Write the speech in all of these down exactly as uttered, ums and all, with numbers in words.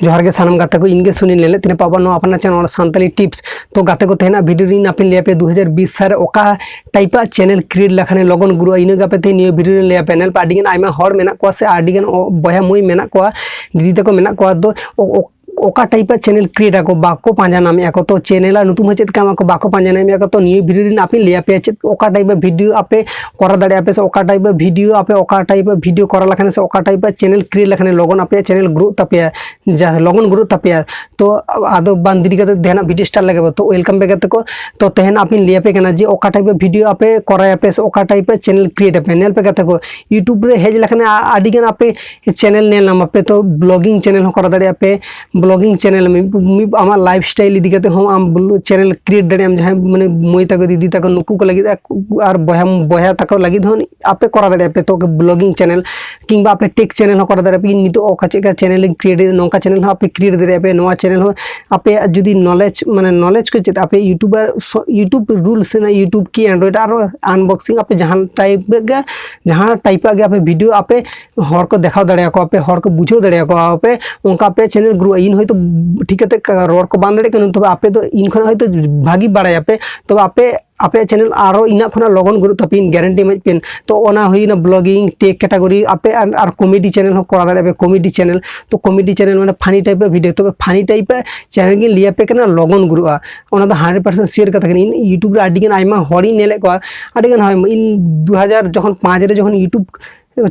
ᱡᱚᱦᱟᱨ ᱜᱮ ᱥᱟᱱᱟᱢ ᱜᱟᱛᱮ ᱠᱚ, ᱤᱧ ᱜᱮ ᱥᱩᱱᱤᱞ ᱱᱮᱞᱮᱫ ᱛᱮᱱᱟᱜ ᱯᱟᱵᱟ ᱱᱚᱣᱟ ᱟᱯᱱᱟᱨ ᱪᱮᱱᱮᱞ ᱥᱟᱱᱛᱟᱞᱤ ᱴᱤᱯᱥ᱾ ᱛᱚ ᱜᱟᱛᱮ ᱠᱚ, ᱛᱮᱦᱮᱧᱟᱜ ᱵᱷᱤᱰᱤᱭᱳ ᱨᱮ ᱤᱧ ᱟᱯᱮᱧ ᱞᱟᱹᱭ ᱟᱯᱮ ᱫᱩ ᱦᱟᱡᱟᱨ ᱵᱤᱥ ᱥᱟᱞ ᱨᱮ ᱚᱠᱟ ᱴᱟᱭᱤᱯ ᱟᱜ ᱪᱮᱱᱮᱞ ᱠᱨᱤᱭᱮᱴ ᱞᱮᱠᱷᱟᱱ ᱞᱚᱜᱚᱱ ᱜᱨᱳᱜᱼᱟ, ᱤᱱᱟᱹ ᱜᱮ ᱟᱯᱮ ᱛᱮᱦᱮᱧ ᱱᱤᱭᱟᱹ ᱵᱷᱤᱰᱤᱭᱳ ᱨᱮ ᱞᱟᱹᱭ ᱟᱯᱮ᱾ ᱧᱮᱞ ᱯᱮ, ᱟᱹᱰᱤ ᱜᱟᱱ ᱟᱭᱢᱟ ᱦᱚᱲ ᱢᱮᱱᱟᱜ ᱠᱚᱣᱟ ᱥᱮ ᱟᱹᱰᱤ ᱜᱟᱱ ᱚ-, ᱵᱚᱭᱦᱟ ᱢᱟᱹᱭ ᱢᱮᱱᱟᱜ ᱠᱚᱣᱟ, ᱫᱤᱫᱤ ᱛᱟᱠᱚ ᱢᱮᱱᱟᱜ ᱠᱚᱣᱟ, ᱫᱚ ᱚ-, ᱚ-, ᱚᱠᱟ ᱴᱟᱭᱤᱯ ᱟᱜ ᱪᱮᱱᱮᱞ ᱠᱨᱤᱭᱮᱴ ᱟᱠᱚ ᱵᱟᱠᱚ ᱯᱟᱸᱡᱟ ᱧᱟᱢᱮᱫᱼᱟ ᱠᱚ᱾ ᱛᱚ ᱪᱮᱱᱮᱞ ᱟᱜ ᱧᱩᱛᱩᱢ ᱦᱚᱸ ᱪᱮᱫ ᱠᱟᱱᱟ ᱠᱚ ᱵᱟᱠᱚ ᱯᱟᱸᱡᱟ ᱧᱟᱢᱮᱫᱼᱟ ᱠᱚ᱾ ᱛᱚ ᱱᱤᱭᱟᱹ ᱵᱷᱤᱰᱤᱭᱳ ᱨᱮ ᱟᱯᱮᱧ ᱞᱟᱹᱭ ᱟᱯᱮᱭᱟ ᱪᱮᱫ ᱚᱠᱟ ᱴᱟᱭᱤᱯ ᱟᱜ ᱵᱷᱤᱰᱤᱭᱳ ᱟᱯᱮ ᱠᱚᱨᱟᱣ ᱫᱟᱲᱮᱭᱟᱜᱼᱟ ᱯᱮ, ᱥᱮ ᱚᱠᱟ ᱴᱟᱭᱤᱯ ᱟᱜ ᱵᱷᱤᱰᱤᱭᱳ ᱟᱯᱮ ᱚᱠᱟ ᱴᱟᱭᱤᱯ ᱟᱜ ᱵᱷᱤᱰᱤᱭᱳ ᱠᱚᱨᱟᱣ ᱞᱮᱠᱷᱟᱱ ᱥᱮ ᱚᱠᱟ ᱴᱟᱭᱤᱯ ᱟᱜ ᱪᱮᱱᱮᱞ ᱠᱨᱤᱭᱮᱴ ᱞᱮᱠᱷᱟᱱ ᱞᱚᱜᱚᱱ ᱟᱯᱮᱭᱟᱜ ᱪᱮᱱᱮᱞ ᱜᱨᱳᱜ ᱛᱟᱯᱮᱭᱟ, ᱡᱟ ᱞᱚᱜᱚᱱ ᱜᱨᱳᱜ ᱛᱟᱯᱮᱭᱟ᱾ ᱛᱚ ᱟᱫᱚ ᱵᱟᱝ ᱫᱮᱨᱤ ᱠᱟᱛᱮ ᱛᱮᱦᱮᱧᱟᱜ ᱵᱷᱤᱰᱤᱭᱳ ᱥᱴᱟᱨᱴ ᱞᱮᱜᱮ ᱵᱚ᱾ ᱛᱚ ᱣᱮᱞᱠᱟᱢ ᱵᱮᱠ ᱜᱟᱛᱮ ᱠᱚ᱾ ᱛᱚ ᱛᱮᱦᱮᱧ ᱟᱯᱮᱧ ᱞᱟᱹᱭ ᱟᱯᱮ ᱠᱟᱱᱟ ᱡᱮ ᱚᱠᱟ ᱴᱟᱭᱤᱯ ᱟᱜ ᱵᱷᱤᱰᱤᱭᱳ ᱟᱯᱮ ᱠᱚᱨᱟᱣ ᱟᱯᱮ ᱥᱮ ᱚᱠᱟ ᱴᱟᱭᱤᱯ ᱟᱜ ᱪᱮᱱᱮᱞ ᱠᱨᱤᱭᱮᱴ ᱟᱯᱮ᱾ ᱧᱮᱞ ᱯᱮ ᱜᱟᱛᱮ ᱠᱚ, YouTube ᱨᱮ ᱦᱮᱡ ᱞᱮᱠᱷᱟᱱ ᱟ-, ᱟᱹᱰᱤ ᱜᱟᱱ ᱟᱯᱮ ᱪᱮᱱᱮᱞ ᱧᱮᱞ ᱧᱟᱢ ᱟᱯᱮ᱾ ᱛᱚ ᱵᱞᱚᱜᱤᱝ ᱪᱮᱱᱮᱞ ᱦᱚᱸ ᱠᱚᱨᱟᱣ ᱫᱟᱲᱮᱭᱟᱜᱼᱟ ᱯᱮ, ᱵᱞᱚᱜᱤᱝ ᱪᱮᱱᱮᱞ ᱢᱤᱫ, ᱢᱤᱫ ᱟᱢᱟᱜ ᱞᱟᱭᱤᱯᱷ ᱥᱴᱟᱭᱤᱞ ᱤᱫᱤ ᱠᱟᱛᱮ ᱦᱚᱸ ᱟᱢ ᱪᱮᱱᱮᱞ ᱠᱨᱤᱭᱮᱴ ᱫᱟᱲᱮᱭᱟᱜ ᱟᱢ᱾ ᱡᱟᱦᱟᱸᱭ ᱢᱟᱱᱮ ᱢᱟᱹᱭ ᱛᱟᱠᱚ, ᱫᱤᱫᱤ ᱛᱟᱠᱚ, ᱱᱩᱠᱩ ᱠᱚ ᱞᱟᱹᱜᱤᱫ ᱟᱨ ᱵᱚᱭᱦᱟ, ᱵᱚᱭᱦᱟ ᱛᱟᱠᱚ ᱞᱟᱹᱜᱤᱫ ᱦᱚᱸ ᱟᱯᱮ ᱠᱚᱨᱟᱣ ᱫᱟᱲᱮᱭᱟᱜᱼᱟ ᱯᱮ᱾ ᱛᱚ ᱵᱞᱚᱜᱤᱝ ᱪᱮᱱᱮᱞ ᱠᱤᱝᱵᱟ ᱟᱯᱮ ᱴᱮᱠ ᱪᱮᱱᱮᱞ ᱦᱚᱸ ᱠᱚᱨᱟᱣ ᱫᱟᱲᱮᱭᱟᱜᱼᱟ ᱯᱮ᱾ ᱱᱤᱛᱚᱜ ᱚᱠᱟ ᱪᱮᱫ ᱞᱮᱠᱟ ᱪᱮᱱᱮᱞ ᱤᱧ ᱠᱨᱤᱭᱮᱴ ᱮᱫᱟ, ᱱᱚᱝᱠᱟ ᱪᱮᱱᱮᱞ ᱦᱚᱸ ᱟᱯᱮ ᱠᱨᱤᱭᱮᱴ ᱫᱟᱲᱮᱭᱟᱜᱼᱟ ᱯᱮ᱾ ᱱᱚᱣᱟ ᱪᱮᱱᱮᱞ ᱦᱚᱸ ᱟᱯᱮᱭᱟᱜ ᱡᱩᱫᱤ ᱱᱚᱞᱮᱡᱽ, ᱢᱟᱱᱮ ᱱᱚᱞᱮᱡᱽ ᱠᱚ ᱪᱮᱫ ᱟᱯᱮ ᱭᱩᱴᱩᱵᱟᱨ, ᱥᱚ-, YouTube ᱨᱩᱞᱥ ᱨᱮᱱᱟᱜ, YouTube ᱠᱤ Android ᱟᱨᱚ ᱟᱱᱵᱚᱠᱥᱤᱝ ᱟᱯᱮ ᱡᱟᱦᱟᱸ ᱴᱟᱭᱤᱯ ᱜᱮ, ᱡᱟᱦᱟᱸ ᱴᱟᱭᱤᱯ ᱟᱜ ᱜᱮ ᱟᱯᱮ ᱵᱷᱤᱰᱤᱭᱳ ᱟᱯᱮ ᱦᱚᱲ ᱠᱚ ᱫᱮᱠᱷᱟᱣ ᱫᱟᱲᱮᱭᱟᱠᱚᱣᱟ ᱯᱮ, ᱦᱚᱲ ᱠᱚ ᱵᱩᱡᱷᱟᱹᱣ ᱫᱟᱲᱮᱭᱟᱠᱚᱣᱟ ᱯᱮ, ᱚᱱᱠᱟ ᱟᱯᱮ ᱪᱮᱱᱮᱞ ᱜᱨᱳ᱾ ᱤᱧ ᱦᱚᱭᱛᱳ ᱴᱷᱤᱠ ᱠᱟᱛᱮ ᱨᱚᱲ ᱠᱚ ᱵᱟᱝ ᱫᱟᱲᱮᱭᱟᱜ ᱠᱟᱱᱟ, ᱛᱚᱵᱮ ᱟᱯᱮ ᱫᱚ ᱤᱧ ᱠᱷᱚᱱᱟᱜ ᱦᱚᱭᱛᱳ ᱵᱷᱟᱜᱤ ᱵᱟᱲᱟᱭᱟᱯᱮ, ᱛᱚᱵᱮ ᱟᱯᱮ ᱟᱯᱮᱭᱟᱜ ᱪᱮᱱᱮᱞ ᱟᱨᱚ ᱤᱱᱟᱹᱜ ᱠᱷᱚᱱᱟᱜ ᱞᱚᱜᱚᱱ ᱜᱨᱳᱜ ᱛᱟᱯᱮ, ᱤᱧ ᱜᱮᱨᱮᱱᱴᱤ ᱮᱢᱟᱹᱧ ᱯᱮ᱾ ᱛᱚ ᱚᱱᱟ ᱦᱩᱭᱱᱟ ᱵᱞᱚᱜᱤᱝ, ᱴᱮᱠ ᱠᱮᱴᱟᱜᱚᱨᱤ, ᱟᱯᱮ ᱟᱨ, ᱟᱨ ᱠᱚᱢᱮᱰᱤ ᱪᱮᱱᱮᱞ ᱦᱚᱸ ᱠᱚᱨᱟᱣ ᱫᱟᱲᱮᱭᱟᱜᱼᱟ ᱯᱮ, ᱠᱚᱢᱮᱰᱤ ᱪᱮᱱᱮᱞ᱾ ᱛᱚ ᱠᱚᱢᱮᱰᱤ ᱪᱮᱱᱮᱞ ᱢᱟᱱᱮ ᱯᱷᱟᱱᱤ ᱴᱟᱭᱤᱯ ᱟᱜ ᱵᱷᱤᱰᱤᱭᱳ, ᱛᱚᱵᱮ ᱯᱷᱟᱱᱤ ᱴᱟᱭᱤᱯ ᱟᱜ ᱪᱮᱱᱮᱞ ᱜᱤᱧ ᱞᱟᱹᱭ ᱟᱯᱮ ᱠᱟᱱᱟ, ᱞᱚᱜᱚᱱ ᱜᱨᱳᱜᱼᱟ᱾ ᱚᱱᱟ ᱫᱚ ᱦᱟᱱᱰᱨᱮᱰ ᱯᱟᱨᱥᱮᱱᱴ ᱥᱤᱭᱳᱨ ᱠᱟᱛᱷᱟ ᱠᱟᱱᱟ᱾ ᱤᱧ YouTube ᱨᱮ ᱟᱹᱰᱤ ᱜᱟᱱ ᱟᱭᱢᱟ ᱦᱚᱲᱤᱧ ᱧᱮᱞᱮᱫ ᱠᱚᱣᱟ, ᱟᱹᱰᱤ ᱜᱟᱱ ᱦᱚᱲ, ᱤᱧ ᱫᱩ ᱦᱟᱡᱟᱨ ᱡᱚᱠᱷᱚᱱ ᱯᱟᱸᱪ ᱨᱮ ᱡᱚᱠᱷᱚᱱ YouTube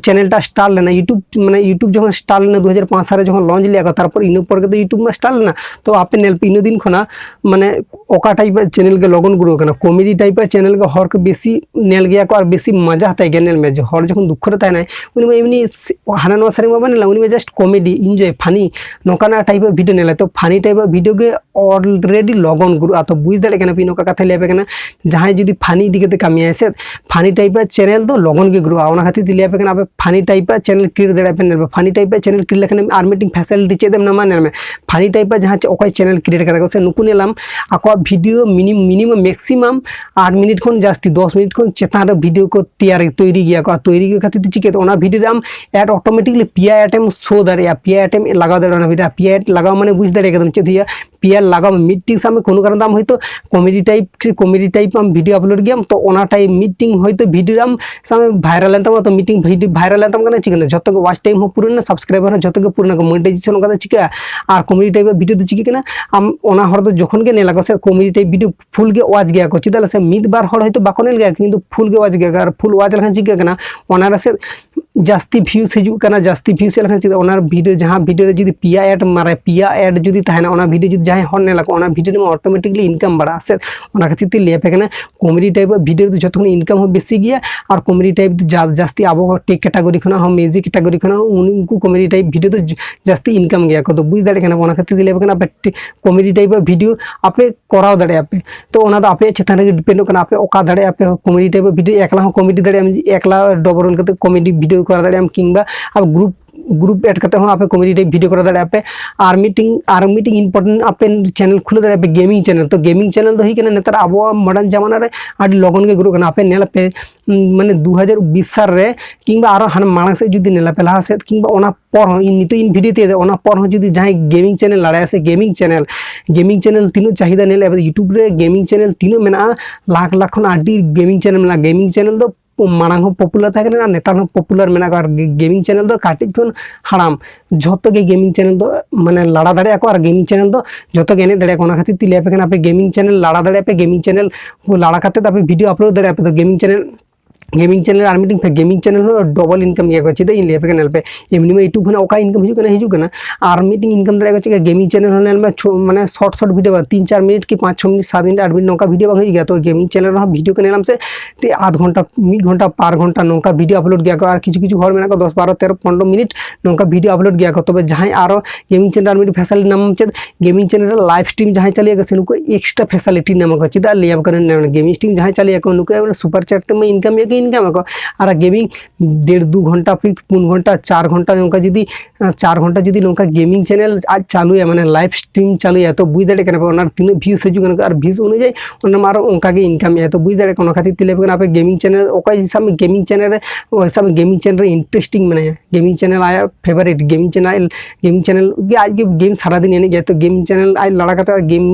ᱪᱮᱱᱮᱞ ᱴᱟ ᱥᱴᱟᱨᱴ ᱞᱮᱱᱟ, YouTube ᱢᱟᱱᱮ YouTube ᱡᱚᱠᱷᱚᱱ ᱥᱴᱟᱨᱴ ᱞᱮᱱᱟ ᱫᱩ ᱦᱟᱡᱟᱨ ᱯᱟᱸᱪ ᱥᱟᱞ ᱨᱮ ᱡᱚᱠᱷᱚᱱ ᱞᱚᱧᱪ ᱞᱮᱫᱟ ᱠᱚ, ᱛᱟᱨᱯᱚᱨ ᱤᱱᱟᱹ ᱯᱚᱨ ᱜᱮ ᱫᱚ YouTube ᱢᱟ ᱥᱴᱟᱨᱴ ᱞᱮᱱᱟ᱾ ᱛᱚ ᱟᱯᱮ ᱧᱮᱞ ᱯᱮ, ᱤᱱᱟᱹ ᱫᱤᱱ ᱠᱷᱚᱱᱟᱜ ᱢᱟᱱᱮ ᱚᱠᱟ ᱴᱟᱭᱤᱯ ᱟᱜ ᱪᱮᱱᱮᱞ ᱜᱮ ᱞᱚᱜᱚᱱ ᱜᱨᱳ ᱠᱟᱱᱟ, ᱠᱚᱢᱮᱰᱤ ᱴᱟᱭᱤᱯ ᱟᱜ ᱪᱮᱱᱮᱞ ᱜᱮ ᱦᱚᱲ ᱠᱚ ᱵᱮᱥᱤ ᱧᱮᱞ ᱜᱮᱭᱟ ᱠᱚ ᱟᱨ ᱵᱮᱥᱤ ᱢᱟᱡᱟ ᱦᱟᱛᱟᱭ ᱜᱮᱭᱟ᱾ ᱧᱮᱞ ᱢᱮ, ᱡᱮ ᱦᱚᱲ ᱡᱚᱠᱷᱚᱱ ᱫᱩᱠᱠᱷᱚ ᱨᱮ ᱛᱟᱦᱮᱱᱟᱭ, ᱩᱱᱤ ᱢᱟ ᱮᱢᱱᱤ ᱥᱮ-, ᱦᱟᱱᱟ ᱱᱚᱣᱟ ᱥᱮᱨᱮᱧ ᱢᱟ ᱵᱟᱭ ᱧᱮᱞᱟ, ᱩᱱᱤ ᱢᱟ ᱡᱟᱥᱴ ᱠᱚᱢᱮᱰᱤ, ᱤᱱᱡᱚᱭ, ᱯᱷᱟᱱᱤ, ᱱᱚᱝᱠᱟᱱᱟᱜ ᱴᱟᱭᱤᱯ ᱟᱜ ᱵᱷᱤᱰᱤᱭᱳ ᱧᱮᱞᱟ᱾ ᱛᱚ ᱯᱷᱟᱱᱤ ᱴᱟᱭᱤᱯ ᱟᱜ ᱵᱷᱤᱰᱤᱭᱳ ᱜᱮ ᱚᱞᱨᱮᱰᱤ ᱞᱚᱜᱚᱱ ᱜᱨᱳᱜᱼᱟ᱾ ᱛᱚ ᱵᱩᱡᱽ ᱫᱟᱲᱮᱭᱟᱜ ᱠᱟᱱᱟ ᱯᱮ, ᱤᱧ ᱚᱠᱟ ᱠᱟᱛᱷᱟᱧ ᱞᱟᱹᱭ ᱟᱯᱮ ᱠᱟᱱᱟ᱾ ᱡᱟᱦᱟᱸᱭ ᱡᱩᱫᱤ ᱯᱷᱟᱱᱤ ᱤᱫᱤ ᱠᱟᱛᱮ ᱠᱟᱹᱢᱤᱭᱟᱭ ᱥᱮ, ᱯᱷᱟᱱᱤ ᱴᱟᱭᱤᱯ ᱟᱜ ᱪᱮᱱᱮᱞ ᱫᱚ ᱞᱚᱜᱚᱱ ᱜᱮ ᱜᱨᱳᱜᱼᱟ᱾ ᱚᱱᱟ ᱠᱷᱟᱹᱛᱤᱨ ᱛᱮ ᱞᱟᱹᱭ ᱟᱯᱮ ᱠᱟᱱᱟ, ᱟᱯᱮ funny type ᱟᱜ channel create ᱫᱟᱲᱮᱭᱟᱜ ᱯᱮ᱾ ᱧᱮᱞ ᱯᱮ, funny type ᱟᱜ channel create ᱞᱮᱠᱷᱟᱱ ᱟᱨ ᱢᱤᱫᱴᱤᱝ facility ᱪᱮᱫ ᱮᱢ ᱧᱟᱢᱟ? ᱧᱮᱞ ᱢᱮ, funny type ᱟᱜ ᱡᱟᱦᱟᱸ ᱪᱮ-, ᱚᱠᱚᱭ channel create ᱠᱟᱫᱟ ᱠᱚ ᱥᱮ, ᱱᱩᱠᱩ ᱧᱮᱞᱟᱢ ᱟᱠᱚᱣᱟᱜ video ᱢᱤᱱᱤᱢ-, minimum maximum ᱟᱴ ᱢᱤᱱᱤᱴ ᱠᱷᱚᱱ ᱡᱟᱹᱥᱛᱤ, ᱫᱚᱥ ᱢᱤᱱᱤᱴ ᱠᱷᱚᱱ ᱪᱮᱛᱟᱱ ᱨᱮ video ᱠᱚ ᱛᱮᱭᱟᱨ, ᱛᱳᱭᱨᱤ ᱜᱮᱭᱟ ᱠᱚ᱾ ᱟᱨ ᱛᱳᱭᱨᱤ ᱜᱮ ᱠᱷᱟᱹᱛᱤᱨ ᱛᱮ ᱪᱤᱠᱟᱹᱛᱮ ᱚᱱᱟ video ᱨᱮ ᱟᱢ ad automatically ᱯᱮᱭᱟ ad ᱮᱢ show ᱫᱟᱲᱮᱭᱟᱜᱼᱟ, ᱯᱮᱭᱟ ad ᱮᱢ ᱞᱟᱜᱟᱣ ᱫᱟᱲᱮᱭᱟᱜᱼᱟ ᱚᱱᱟ video᱾ ᱯᱮᱭᱟ ad ᱞᱟᱜᱟᱣ ᱢᱟᱱᱮ ᱵᱩᱡᱽ ᱫᱟᱲᱮᱭᱟᱜ ᱠᱟᱱᱟᱢ ᱪᱮᱫ ᱦᱩᱭᱩᱜᱼᱟ, ᱯᱮᱭᱟ ᱞᱟᱜᱟᱣ ᱢᱮ, ᱢᱤᱫᱴᱤᱝ ᱥᱟᱵ ᱢᱮ ᱠᱳᱱᱳ ᱠᱟᱨᱚᱱ ᱛᱮ ᱟᱢ ᱦᱚᱭᱛᱳ comedy type ᱥᱮ comedy type ᱟᱢ video upload ᱜᱮᱭᱟᱢ, ᱛᱚ ᱚᱱᱟ type ᱢᱤᱫᱴᱤᱝ ᱦᱚᱭᱛᱳ video ᱨᱮ ᱟᱢ ᱥᱟᱵ ᱢᱮ viral ᱮᱱ ᱛᱟᱢᱟ, ᱛᱚ ᱢᱤᱫᱴᱤᱝ video viral ᱮᱱ ᱛᱟᱢ ᱠᱟᱱᱟ, ᱪᱤᱠᱟᱹ ᱠᱟᱱᱟ, ᱡᱷᱚᱛᱚ ᱜᱮ watch time ᱦᱚᱸ ᱯᱩᱨᱟᱹᱣ ᱮᱱᱟ, subscriber ᱦᱚᱸ ᱡᱷᱚᱛᱚ ᱜᱮ ᱯᱩᱨᱟᱹᱣ ᱮᱱᱟ, monetization ᱚᱱᱠᱟ ᱫᱚ ᱪᱤᱠᱟᱹᱜᱼᱟ? ᱟᱨ comedy type ᱟᱜ video ᱫᱚ ᱪᱤᱠᱟᱹᱜ ᱠᱟᱱᱟ, ᱟᱢ ᱚᱱᱟ ᱦᱚᱲ ᱫᱚ ᱡᱚᱠᱷᱚᱱ ᱜᱮ ᱧᱮᱞ ᱟᱠᱚ ᱥᱮ comedy type video full ᱜᱮ watch ᱜᱮᱭᱟ ᱠᱚ, ᱪᱮᱫᱟᱜ ᱥᱮ ᱢᱤᱫ ᱵᱟᱨ ᱦᱚᱲ ᱦᱚᱭᱛᱳ ᱵᱟᱠᱚ ᱧᱮᱞ ᱜᱮᱭᱟ, ᱠᱤᱱᱛᱩ full ᱜᱮ watch ᱜᱮᱭᱟ ᱠᱚ᱾ ᱟᱨ full watch ᱞᱮᱠᱷᱟᱱ ᱪᱤᱠᱟᱹᱜ ᱠᱟᱱᱟ, ᱚᱱᱟ ᱨᱮ ᱥᱮ ᱡᱟᱹᱥᱛᱤ views ᱦᱤᱡᱩᱜ ᱠᱟᱱᱟ, ᱡᱟᱹᱥᱛᱤ views ᱦᱮᱡ ᱞᱮᱠᱷᱟᱱ ᱪᱮᱫ ᱚᱱᱟ video, ᱡᱟᱦᱟᱸ video ᱨᱮ ᱡᱩᱫᱤ ᱯᱮᱭᱟ ad ᱢᱟᱨᱮ, ᱯᱮᱭᱟ ad ᱡᱩᱫᱤ ᱛᱟᱦᱮᱱᱟ, ᱚᱱᱟ video ᱡᱩᱫᱤ ᱡᱟᱦᱟᱸᱭ ᱦᱚᱲ ᱧᱮᱞ ᱟᱠᱚ, ᱚᱱᱟ video ᱨᱮᱢᱟ automatically income ᱵᱟᱲᱟᱜᱼᱟ ᱥᱮ᱾ ᱚᱱᱟ ᱠᱷᱟᱹᱛᱤᱨ ᱛᱮ ᱞᱟᱹᱭ ᱟᱯᱮ ᱠᱟᱱᱟ, comedy type ᱟᱜ video ᱫᱚ ᱡᱷᱚᱛᱚ ᱠᱷᱚᱱ income ᱦᱚᱸ ᱵᱮᱥᱤ ᱜᱮᱭᱟ᱾ ᱟᱨ comedy type ᱫᱚ ᱡᱟ-, ᱡᱟᱹᱥᱛᱤ ᱟᱵᱚ tech category ᱠᱷᱚᱱᱟᱜ ᱦᱚᱸ, music category ᱠᱷᱚᱱᱟᱜ ᱦᱚᱸ, ᱩᱱ-, ᱩᱱᱠᱩ comedy type video ᱫᱚ ᱡ-, ᱡᱟᱹᱥᱛᱤ income ᱜᱮᱭᱟ ᱠᱚ᱾ ᱛᱚ ᱵᱩᱡᱽ ᱫᱟᱲᱮᱭᱟᱜ ᱠᱟᱱᱟ ᱵᱚᱱ, ᱚᱱᱟ ᱠᱷᱟᱹᱛᱤᱨ ᱛᱮ ᱞᱟᱹᱭ ᱟᱯᱮ ᱠᱟᱱᱟ, ᱟᱯᱮ ᱴᱤ-, comedy type ᱟᱜ video ᱟᱯᱮ ᱠᱚᱨᱟᱣ ᱫᱟᱲᱮᱭᱟᱜᱼᱟ ᱯᱮ᱾ ᱛᱚ ᱚᱱᱟ ᱫᱚ ᱟᱯᱮᱭᱟᱜ ᱪᱮᱛᱟᱱ ᱨᱮᱜᱮ depend ᱚᱜ ᱠᱟᱱᱟ, ᱟᱯᱮ ᱚᱠᱟ ᱫᱟᱲᱮᱭᱟᱜᱼᱟ ᱯᱮ comedy type ᱟᱜ video᱾ ᱮᱠᱞᱟ ᱦᱚᱸ comedy ᱫᱟᱲᱮᱭᱟᱜ ᱟᱢ, ᱮᱠᱞᱟ double role ᱠᱟᱛᱮ comedy video ᱠᱚᱨᱟᱣ ᱫᱟᱲᱮᱭᱟᱜ ᱟᱢ, ᱠᱤᱝᱵᱟ ᱟᱯᱮ group, group add ᱠᱟᱛᱮ ᱦᱚᱸ ᱟᱯᱮ comedy type video ᱠᱚᱨᱟᱣ ᱫᱟᱲᱮᱭᱟᱜᱼᱟ ᱯᱮ᱾ ᱟᱨ ᱢᱤᱫᱴᱤᱝ, ᱟᱨ ᱢᱤᱫᱴᱤᱝ important ᱟᱯᱮ channel ᱠᱷᱩᱞᱟᱹᱣ ᱫᱟᱲᱮᱭᱟᱜᱼᱟ ᱯᱮ, gaming channel᱾ ᱛᱚ gaming channel ᱫᱚ ᱦᱩᱭᱩᱜ ᱠᱟᱱᱟ ᱱᱮᱛᱟᱨ ᱟᱵᱚᱣᱟᱜ modern ᱡᱟᱢᱟᱱᱟ ᱨᱮ ᱟᱹᱰᱤ ᱞᱚᱜᱚᱱ ᱜᱮ grow ᱠᱟᱱᱟ᱾ ᱟᱯᱮ ᱧᱮᱞ ᱟᱯᱮ, ᱩᱸ, ᱢᱟᱱᱮ ᱫᱩ ᱦᱟᱡᱟᱨ ᱵᱤᱥ ᱥᱟᱞ ᱨᱮ ᱠᱤᱝᱵᱟ ᱟᱨᱚ ᱦᱟᱱᱟ ᱢᱟᱲᱟᱝ ᱥᱮᱫ ᱡᱩᱫᱤ ᱧᱮᱞ ᱟᱯᱮ ᱞᱟᱦᱟ ᱥᱮᱫ, ᱠᱤᱝᱵᱟ ᱚᱱᱟ ᱯᱚᱨ ᱦᱚᱸ, ᱤᱧ ᱱᱤᱛᱚᱜ ᱤᱧ video ᱛᱮᱭᱟᱜ ᱫᱟ, ᱚᱱᱟ ᱯᱚᱨ ᱦᱚᱸ ᱡᱩᱫᱤ ᱡᱟᱦᱟᱸᱭ gaming channel ᱞᱟᱲᱟᱭᱟ ᱥᱮ gaming channel, gaming channel ᱛᱤᱱᱟᱹᱜ ᱪᱟᱦᱤᱫᱟ ᱧᱮᱞ ᱟᱯᱮ YouTube ᱨᱮ, gaming channel ᱛᱤᱱᱟᱹᱜ ᱢᱮᱱᱟᱜᱼᱟ, ᱞᱟᱠᱷ ᱞᱟᱠᱷ ᱠᱷᱚᱱ ᱟᱹᱰᱤ gaming channel ᱢᱮᱱᱟᱜᱼᱟ᱾ Gaming channel ᱫᱚ ᱢᱟᱲᱟᱝ ᱦᱚᱸ popular ᱛᱟᱦᱮᱸ ᱠᱟᱱᱟ ᱟᱨ ᱱᱮᱛᱟᱨ ᱦᱚᱸ popular ᱢᱮᱱᱟᱜ ᱠᱚᱣᱟ᱾ ᱟᱨ gaming channel ᱫᱚ ᱠᱟᱹᱴᱤᱡ ᱠᱷᱚᱱ ᱦᱟᱲᱟᱢ ᱡᱷᱚᱛᱚ ᱜᱮ gaming channel ᱫᱚ ᱢᱟᱱᱮ ᱞᱟᱲᱟ ᱫᱟᱲᱮᱭᱟᱜᱼᱟ ᱠᱚ, ᱟᱨ gaming channel ᱫᱚ ᱡᱷᱚᱛᱚ ᱜᱮ ᱮᱱᱮᱡ ᱫᱟᱲᱮᱭᱟᱜᱼᱟ ᱠᱚ᱾ ᱚᱱᱟ ᱠᱷᱟᱹᱛᱤᱨ ᱛᱮ ᱞᱟᱹᱭ ᱟᱯᱮ ᱠᱟᱱᱟ, ᱟᱯᱮ gaming channel ᱞᱟᱲᱟ ᱫᱟᱲᱮᱭᱟᱜᱼᱟ ᱯᱮ, gaming channel ᱠᱚ ᱞᱟᱲᱟ ᱠᱟᱛᱮ ᱟᱯᱮ video upload ᱫᱟᱲᱮᱭᱟᱜᱼᱟ ᱯᱮ᱾ ᱛᱚ gaming channel, gaming channel ᱟᱨ ᱢᱤᱫᱴᱤᱝ ᱯᱮ, gaming channel ᱦᱚᱸ double income ᱜᱮᱭᱟ ᱠᱚ᱾ ᱪᱮᱫᱟᱜ ᱤᱧ ᱞᱟᱹᱭ ᱟᱯᱮ ᱠᱟᱱᱟ, ᱧᱮᱞ ᱯᱮ, ᱮᱢᱱᱤ ᱢᱟ YouTube ᱠᱷᱚᱱᱟᱜ ᱚᱠᱟ income ᱦᱤᱡᱩᱜ ᱠᱟᱱᱟ, ᱦᱤᱡᱩᱜ ᱠᱟᱱᱟ, ᱟᱨ ᱢᱤᱫᱴᱤᱝ income ᱫᱟᱲᱮᱭᱟᱜᱼᱟ ᱠᱚ ᱪᱮᱫ ᱞᱮᱠᱟ, gaming channel ᱦᱚᱸ ᱧᱮᱞ ᱢᱮ, ᱪᱷᱚ-, ᱢᱟᱱᱮ short short video ᱵᱟᱝ, ᱛᱤᱱ ᱪᱟᱨ ᱢᱤᱱᱤᱴ ᱠᱤ ᱯᱟᱸᱪ ᱪᱷᱚ ᱢᱤᱱᱤᱴ, ᱥᱟᱛ ᱢᱤᱱᱤᱴ, ᱟᱴ ᱢᱤᱱᱤᱴ ᱱᱚᱝᱠᱟ video ᱵᱟᱝ ᱦᱩᱭᱩᱜ ᱜᱮᱭᱟ᱾ ᱛᱚ gaming channel ᱨᱮᱦᱚᱸ video ᱠᱚ ᱧᱮᱞᱟᱢ ᱥᱮ, ᱛᱮ ᱟᱫᱷ ᱜᱷᱚᱱᱴᱟ, ᱢᱤᱫ ᱜᱷᱚᱱᱴᱟ, ᱵᱟᱨ ᱜᱷᱚᱱᱴᱟ ᱱᱚᱝᱠᱟ video upload ᱜᱮᱭᱟ ᱠᱚ᱾ ᱟᱨ ᱠᱤᱪᱷᱩ ᱠᱤᱪᱷᱩ ᱦᱚᱲ ᱢᱮᱱᱟᱜ ᱠᱚᱣᱟ ᱫᱚᱥ, ᱵᱟᱨᱚ, ᱛᱮᱨᱚ, ᱯᱚᱱᱨᱚ ᱢᱤᱱᱤᱴ ᱱᱚᱝᱠᱟ video upload ᱜᱮᱭᱟ ᱠᱚ᱾ ᱛᱚᱵᱮ ᱡᱟᱦᱟᱸᱭ ᱟᱨᱚ gaming channel ᱟᱨ ᱢᱤᱫᱴᱤᱡ facility ᱧᱟᱢ ᱪᱮᱫ, gaming channel ᱨᱮ live stream ᱡᱟᱦᱟᱸᱭ ᱪᱟᱹᱞᱩᱭᱟ ᱠᱚ ᱥᱮ, ᱱᱩᱠᱩ extra facility ᱧᱟᱢᱟ ᱠᱚ᱾ ᱪᱮᱫᱟᱜ ᱞᱟᱹᱭᱟᱢ ᱠᱟᱱᱟ, gaming stream ᱡᱟᱦᱟᱸᱭ ᱪᱟᱹᱞᱩᱭᱟ ᱠᱚ, ᱱᱩᱠᱩ super chat ᱛᱮᱢᱟ income ᱜᱮ ᱤᱱᱠᱟᱢ ᱟᱠᱚ᱾ ᱟᱨ ᱜᱮᱢᱤᱝ ᱰᱮᱲ ᱫᱩ ᱜᱷᱚᱱᱴᱟ ᱯᱷᱤᱨ ᱯᱩᱱ ᱜᱷᱚᱱᱴᱟ ᱪᱟᱨ ᱜᱷᱚᱱᱴᱟ ᱱᱚᱝᱠᱟ ᱡᱩᱫᱤ ᱪᱟᱨ ᱜᱷᱚᱱᱴᱟ ᱡᱩᱫᱤ ᱱᱚᱝᱠᱟ ᱜᱮᱢᱤᱝ ᱪᱮᱱᱮᱞ ᱟᱡ ᱪᱟᱹᱞᱩᱭᱟ, ᱢᱟᱱᱮ ᱞᱟᱭᱤᱵᱷ ᱥᱴᱨᱤᱢ ᱪᱟᱹᱞᱩᱭᱟ, ᱛᱚ ᱵᱩᱡᱽ ᱫᱟᱲᱮᱭᱟᱜ ᱠᱟᱱᱟ ᱯᱮ ᱚᱱᱟ ᱛᱤᱱᱟᱹᱜ ᱵᱷᱤᱭᱩᱥ ᱦᱤᱡᱩᱜ ᱠᱟᱱᱟ ᱟᱨ ᱵᱷᱤᱭᱩᱥ ᱚᱱᱩᱡᱟᱭᱤ ᱚᱱᱟ ᱢᱟ ᱟᱨᱚ ᱚᱱᱠᱟ ᱜᱮ ᱤᱱᱠᱟᱢ ᱮᱫᱟ᱾ ᱛᱚ ᱵᱩᱡᱽ ᱫᱟᱲᱮᱭᱟᱜ ᱠᱟᱱᱟ ᱚᱱᱟ ᱠᱷᱟᱹᱛᱤᱨ ᱛᱮ ᱞᱟᱹᱭ ᱟᱯᱮ ᱠᱟᱱᱟ ᱟᱯᱮ ᱜᱮᱢᱤᱝ ᱪᱮᱱᱮᱞ ᱚᱠᱚᱭ ᱥᱟᱵ ᱢᱮ ᱜᱮᱢᱤᱝ ᱪᱮᱱᱮᱞ ᱨᱮ ᱚᱠᱚᱭ ᱥᱟᱵ ᱢᱮ ᱜᱮᱢᱤᱝ ᱪᱮᱱᱮᱞ ᱨᱮ ᱤᱱᱴᱟᱨᱮᱥᱴᱤᱝ ᱢᱮᱱᱟᱭᱟ, ᱜᱮᱢᱤᱝ ᱪᱮᱱᱮᱞ ᱟᱭᱟᱜ favourite gaming channel, gaming channel ᱜᱮ ᱟᱡ ᱜᱮ ᱜᱮᱢ ᱥᱟᱨᱟᱫᱤᱱ ᱮᱱᱮᱡ ᱜᱮᱭᱟ, ᱛᱚ ᱜᱮᱢ ᱪᱮᱱᱮᱞ ᱟᱡ ᱞᱟᱲᱟ ᱠᱟᱛᱮ ᱜᱮᱢ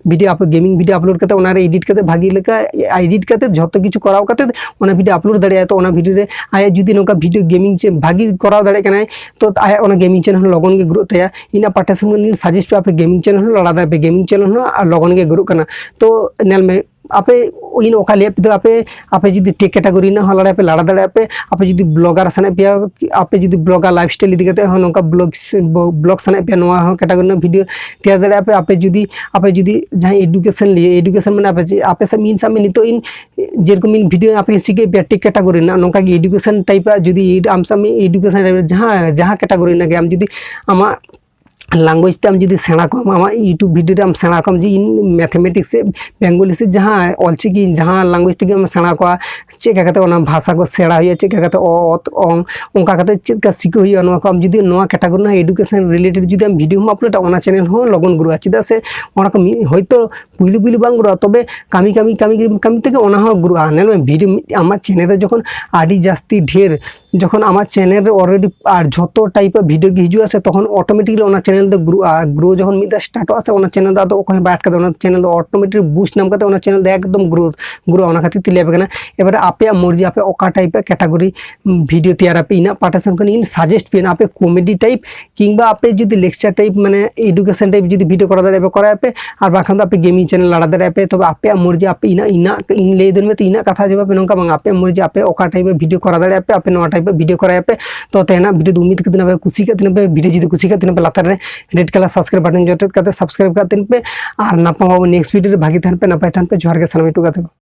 ᱵᱷᱤᱰᱤᱭᱳ ᱟᱯ ᱜᱮᱢᱤᱝ ᱵᱷᱤᱰᱤᱭᱳ ᱟᱯᱞᱳᱰ ᱠᱟᱛᱮ ᱚᱱᱟᱨᱮ ᱮᱰᱤᱴ ᱠᱟᱛᱮ ᱵᱷᱟᱜᱤ ᱞᱮᱠᱟ ᱮᱰᱤᱴ ᱠᱟᱛᱮ ᱡᱷᱚᱛᱚ ᱠᱤᱪᱷᱩ ᱠᱚᱨᱟᱣ ᱠᱟᱛᱮ ᱚᱱᱟ ᱵᱷᱤᱰᱤᱭᱳ ᱟᱯᱞᱳᱰ ᱫᱟᱲᱮᱭᱟᱜᱼᱟ᱾ ᱛᱚ ᱚᱱᱟ ᱵᱷᱤᱰᱤᱭᱳ ᱨᱮ ᱟᱭᱟᱜ ᱡᱩᱫᱤ ᱱᱚᱝᱠᱟ ᱵᱷᱤᱰᱤᱭᱳ ᱜᱮᱢᱤᱝ ᱪᱮ ᱵᱷᱟᱜᱤ ᱠᱚᱨᱟᱣ ᱫᱟᱲᱮᱭᱟᱜ ᱠᱟᱱᱟᱭ, ᱛᱚ ᱟᱭᱟᱜ ᱚᱱᱟ ᱜᱮᱢᱤᱝ ᱪᱮᱱᱮᱞ ᱦᱚᱸ ᱞᱚᱜᱚᱱ ᱜᱮ ᱜᱨᱳᱜ ᱛᱟᱭᱟ᱾ ᱤᱧᱟᱹᱜ ᱯᱟᱦᱴᱟ ᱥᱮᱱ ᱠᱷᱚᱱ ᱤᱧ ᱥᱟᱡᱮᱥᱴ ᱯᱮᱭᱟ ᱟᱯᱮ ᱜᱮᱢᱤᱝ ᱪᱮᱱᱮᱞ ᱦᱚᱸ ᱞᱟᱲᱟ ᱫᱟᱲᱮᱭᱟᱜ ᱯᱮ, ᱜᱮᱢᱤᱝ ᱪᱮᱱᱮᱞ ᱦᱚᱸ ᱞᱚᱜᱚᱱ ᱜᱮ ᱜᱨᱳᱜ ᱠᱟᱱᱟ᱾ ᱛᱚ ᱧᱮᱞ ᱢᱮ ᱟᱯᱮ ᱤᱧ ᱚᱠᱟ ᱞᱟᱹᱭᱟᱫ ᱯᱮ ᱫᱚ ᱟᱯᱮ ᱟᱯᱮ ᱡᱩᱫᱤ ᱴᱮᱠ ᱠᱮᱴᱟᱜᱳᱨᱤ ᱨᱮᱱᱟᱜ ᱦᱚᱸ ᱞᱟᱲᱟ ᱯᱮ ᱞᱟᱲᱟ ᱫᱟᱲᱮᱭᱟᱜᱼᱟ ᱯᱮ, ᱟᱯᱮ ᱡᱩᱫᱤ ᱵᱞᱚᱜᱟᱨ ᱥᱟᱱᱟᱭᱮᱫ ᱯᱮᱭᱟ, ᱟᱯᱮ ᱡᱩᱫᱤ ᱵᱞᱚᱜᱟᱨ ᱞᱟᱭᱤᱯᱷ ᱥᱴᱟᱭᱤᱞ ᱤᱫᱤ ᱠᱟᱛᱮ ᱦᱚᱸ ᱱᱚᱝᱠᱟ ᱵᱞᱚᱜ ᱵᱞᱚᱜ ᱥᱟᱱᱟᱭᱮᱫ ᱯᱮᱭᱟ, ᱱᱚᱣᱟ ᱦᱚᱸ ᱠᱮᱴᱟᱜᱳᱨᱤ ᱨᱮᱱᱟᱜ ᱵᱷᱤᱰᱤᱭᱳ ᱛᱮᱭᱟᱨ ᱫᱟᱲᱮᱭᱟᱜᱼᱟ ᱯᱮ᱾ ᱟᱯᱮ ᱡᱩᱫᱤ ᱟᱯᱮ ᱡᱩᱫᱤ ᱡᱟᱦᱟᱸᱭ ᱮᱰᱩᱠᱮᱥᱚᱱ ᱞᱤᱭᱮ ᱮᱰᱩᱠᱮᱥᱚᱱ ᱢᱟᱱᱮ ᱟᱯᱮ ᱪᱮᱫ ᱟᱯᱮ ᱥᱟᱵ ᱢᱤᱫ ᱥᱟᱵ ᱢᱮ ᱱᱤᱛᱚᱜ ᱤᱧ ᱡᱮᱨᱚᱠᱚᱢ ᱤᱧ ᱵᱷᱤᱰᱤᱭᱳ ᱟᱯᱮ ᱥᱤᱠᱷᱟᱹᱭᱮᱫ ᱯᱮᱭᱟ ᱴᱮᱠ ᱠᱮᱴᱟᱜᱳᱨᱤ ᱨᱮᱱᱟᱜ ᱱᱚᱝᱠᱟ ᱜᱮ ᱮᱰᱩᱠᱮᱥᱚᱱ ᱴᱟᱭᱤᱯ ᱟᱜ ᱡᱩᱫᱤ ᱟᱢ ᱥᱟᱵ ᱢᱮ ᱮᱰᱩᱠᱮᱥᱚᱱ ᱡᱟᱦᱟᱸ ᱡᱟᱦᱟᱸ ᱠᱮᱴᱟᱜᱳᱨᱤ ᱨᱮᱱᱟᱜ ᱜᱮ ᱟᱢ ᱡᱩᱫᱤ ᱟᱢᱟᱜ ᱞᱮᱝᱜᱩᱭᱮᱡᱽ ᱛᱮ ᱟᱢ ᱡᱩᱫᱤ ᱥᱮᱬᱟ ᱠᱚᱢ, ᱟᱢᱟᱜ YouTube ᱵᱷᱤᱰᱤᱭᱳ ᱨᱮ ᱟᱢ ᱥᱮᱬᱟ ᱠᱚᱢ ᱡᱮ ᱤᱧ ᱢᱮᱛᱷᱮᱢᱮᱴᱤᱠᱥ ᱥᱮ ᱵᱮᱝᱜᱚᱞᱤ ᱥᱮ ᱡᱟᱦᱟᱸ ᱚᱞᱪᱤᱠᱤ ᱡᱟᱦᱟᱸ ᱞᱮᱝᱜᱩᱭᱮᱡᱽ ᱛᱮᱜᱮ ᱟᱢ ᱥᱮᱬᱟ ᱠᱚᱣᱟ, ᱪᱮᱫ ᱞᱮᱠᱟ ᱠᱟᱛᱮ ᱚᱱᱟ ᱵᱷᱟᱥᱟ ᱠᱚ ᱥᱮᱬᱟ ᱦᱩᱭᱩᱜᱼᱟ, ᱪᱮᱫ ᱞᱮᱠᱟ ᱠᱟᱛᱮ ᱚ, ᱚᱛ, ᱚᱝ, ᱚᱱᱠᱟ ᱠᱟᱛᱮ ᱪᱮᱫ ᱞᱮᱠᱟ ᱥᱤᱠᱷᱟᱹ ᱦᱩᱭᱩᱜᱼᱟ, ᱱᱚᱣᱟ ᱠᱚ ᱟᱢ ᱡᱩᱫᱤ ᱱᱚᱣᱟ ᱠᱮᱴᱟᱜᱳᱨᱤ ᱨᱮᱱᱟᱜ ᱮᱰᱩᱠᱮᱥᱚᱱ ᱨᱤᱞᱮᱴᱮᱰ ᱡᱩᱫᱤ ᱟᱢ ᱵᱷᱤᱰᱤᱭᱳ ᱦᱚᱸᱢ ᱟᱯᱞᱳᱰᱟ, ᱚᱱᱟ ᱪᱮᱱᱮᱞ ᱦᱚᱸ ᱞᱚᱜᱚᱱ ᱜᱨᱳᱜᱼᱟ᱾ ᱪᱮᱫᱟᱜ ᱥᱮ ᱚᱱᱟ ᱠᱚ ᱢᱤᱫ ᱦᱚᱭᱛᱳ ᱯᱩᱭᱞᱩ ᱯᱩᱭᱞᱩ ᱵᱟᱝ ᱜᱨᱳᱜᱼᱟ, ᱛᱚᱵᱮ ᱠᱟᱹᱢᱤ ᱠᱟᱹᱢᱤ ᱠᱟᱹᱢᱤ ᱠᱟᱹᱢᱤ ᱛᱮᱜᱮ ᱚᱱᱟ ᱦᱚᱸ ᱜᱨᱳᱜᱼᱟ᱾ ᱧᱮᱞ ᱢᱮ ᱵᱷᱤᱰᱤᱭᱳ ᱟᱢᱟᱜ ᱪᱮᱱᱮᱞ ᱨᱮ ᱡᱚᱠᱷᱚᱱ ᱟᱹᱰᱤ ᱡᱟᱹᱥᱛᱤ ᱰᱷᱮᱨ ᱡᱚᱠᱷᱚᱱ ᱟᱢᱟᱜ ᱪᱮᱱᱮᱞ ᱨᱮ ᱚᱞᱨᱮᱰᱤ ᱟᱨ ᱡᱷᱚᱛᱚ ᱴᱟᱭᱤᱯ ᱟᱜ ᱵᱷᱤᱰᱤᱭᱳ ᱜᱮ ᱦᱤᱡᱩᱜᱼᱟ ᱥᱮ, ᱛᱚᱠᱷᱚᱱ ᱚᱴᱳᱢᱮᱴᱤᱠᱞᱤ ᱚᱱᱟ ᱪᱮᱱᱮᱞ ᱫᱚ ᱜᱨᱳᱜᱼᱟ᱾ ᱜᱨᱳ ᱡᱚᱠᱷᱚᱱ ᱢᱤᱫ ᱫᱷᱟᱣ ᱥᱴᱟᱨᱴᱚᱜᱼᱟ ᱥᱮ, ᱚᱱᱟ ᱪᱮᱱᱮᱞ ᱫᱚ ᱟᱫᱚ ᱚᱠᱚᱭ ᱦᱚᱸ ᱵᱟᱭ ᱟᱴᱠᱟᱣ ᱫᱟᱲᱮᱭᱟᱜᱼᱟ᱾ ᱚᱱᱟ ᱪᱮᱱᱮᱞ ᱫᱚ ᱚᱴᱳᱢᱮᱴᱤᱠ ᱵᱩᱥᱴ ᱧᱟᱢ ᱠᱟᱛᱮ ᱚᱱᱟ ᱪᱮᱱᱮᱞ ᱫᱚ ᱮᱠᱫᱚᱢ ᱜᱨᱳ ᱜᱨᱳᱜᱼᱟ᱾ ᱚᱱᱟ ᱠᱷᱟᱹᱛᱤᱨ ᱛᱮ ᱞᱟᱹᱭ ᱟᱯᱮ ᱠᱟᱱᱟ, ᱮᱵᱟᱨᱮ ᱟᱯᱮᱭᱟᱜ ᱢᱚᱨᱡᱤ ᱟᱯᱮ ᱚᱠᱟ ᱴᱟᱭᱤᱯ ᱟᱜ ᱠᱮᱴᱟᱜᱳᱨᱤ ᱵᱷᱤᱰᱤᱭᱳ ᱛᱮᱭᱟᱨ ᱟᱯᱮ᱾ ᱤᱧᱟᱹᱜ ᱯᱟᱦᱴᱟ ᱥᱮᱱ ᱠᱷᱚᱱ ᱤᱧ ᱥᱟᱡᱮᱥᱴ ᱯᱮᱭᱟ ᱟᱯᱮ ᱠᱚᱢᱮᱰᱤ ᱴᱟᱭᱤᱯ ᱠᱤᱝᱵᱟ ᱟᱯᱮ ᱡᱩᱫᱤ ᱞᱮᱠᱪᱟᱨ ᱴᱟᱭᱤᱯ ᱢᱟᱱᱮ ᱮᱰᱩᱠᱮᱥᱚᱱ ᱴᱟᱭᱤᱯ ᱡᱩᱫᱤ ᱵᱷᱤᱰᱤᱭᱳ ᱠᱚᱨᱟᱣ ᱫᱟᱲᱮᱭᱟᱜ ᱯᱮ ᱠᱚᱨᱟᱣ ᱯᱮ, ᱟᱨ ᱵᱟᱝᱠᱷᱟᱱ ᱫᱚ ᱟᱯᱮ ᱜᱮᱢᱤᱝ ᱪᱮᱱᱮᱞ ᱞᱟᱲᱟ ᱫᱟᱲᱮᱭᱟᱜ ᱯᱮ᱾ ᱛᱚᱵᱮ ᱟᱯᱮᱭᱟᱜ ᱢᱚᱨᱡᱤ ᱟᱯᱮ ᱤᱱᱟᱹᱜ ᱤᱱᱟᱹᱜ ᱤᱧ ᱞᱟᱹᱭ ᱫᱟᱹᱧ ᱢᱮ ᱛᱚ ᱤᱱᱟᱹᱜ ᱠᱟᱛᱷᱟ ᱡᱮ ᱵᱟᱯᱮ ᱱᱚᱝᱠᱟ ᱵᱟᱝ, ᱟᱯᱮᱭᱟᱜ ᱢᱚᱨᱡᱤ ᱟᱯᱮ ᱚᱠᱟ ᱴᱟᱭᱤᱯ ᱵᱷᱤᱰᱤᱭᱳ ᱠᱚᱨᱟᱣ ᱫᱟᱲᱮᱭᱟᱜ ᱯᱮ, ᱟᱯᱮ ᱱᱚᱣᱟ ᱴᱟᱭᱤᱯ ᱵᱷᱤᱰᱤᱭᱳ ᱠᱚᱨᱟᱣ ᱯᱮ᱾ ᱛᱚ ᱛᱮᱦᱮᱧᱟᱜ ᱵᱷᱤᱰᱤᱭᱳ ᱫᱚ ᱩᱢᱤᱫ ᱠᱟᱛᱮ ᱯᱮ ᱠᱩᱥᱤ ᱠᱟᱜ ᱛᱤᱧ ᱯᱮ, ᱵᱷᱤᱰᱤᱭᱳ ᱡᱩᱫᱤ ᱠᱩᱥᱤ ᱠᱟᱜ ᱛᱤᱧ ᱯᱮ ᱞᱟᱛᱟᱨ ᱨᱮ ᱨᱮᱰ ᱠᱟᱞᱟᱨ ᱥᱟᱵᱥᱠᱨᱟᱭᱤᱵ ᱵᱟᱴᱚᱱ ᱡᱚᱴᱮᱫ ᱠᱟᱛᱮ ᱥᱟᱵᱥᱠᱨᱟᱭᱤᱵ ᱠᱟᱜ ᱛᱤᱧ ᱯᱮ᱾ ᱟᱨ ᱱᱟᱯᱟᱢ ᱟᱵᱚ ᱱᱮᱠᱥᱴ ᱵᱷᱤᱰᱤᱭᱳ ᱨᱮ, ᱵᱷᱟᱜᱤ ᱛᱟᱦᱮᱱ ᱯᱮ, ᱱᱟᱯᱟᱭ ᱛᱟᱦᱮᱱ ᱯᱮ᱾ ᱡᱚᱦᱟᱨ ᱜᱮ ᱥᱟᱱᱟᱢ ᱴᱩ ᱜᱟᱛᱮ ᱠᱚ᱾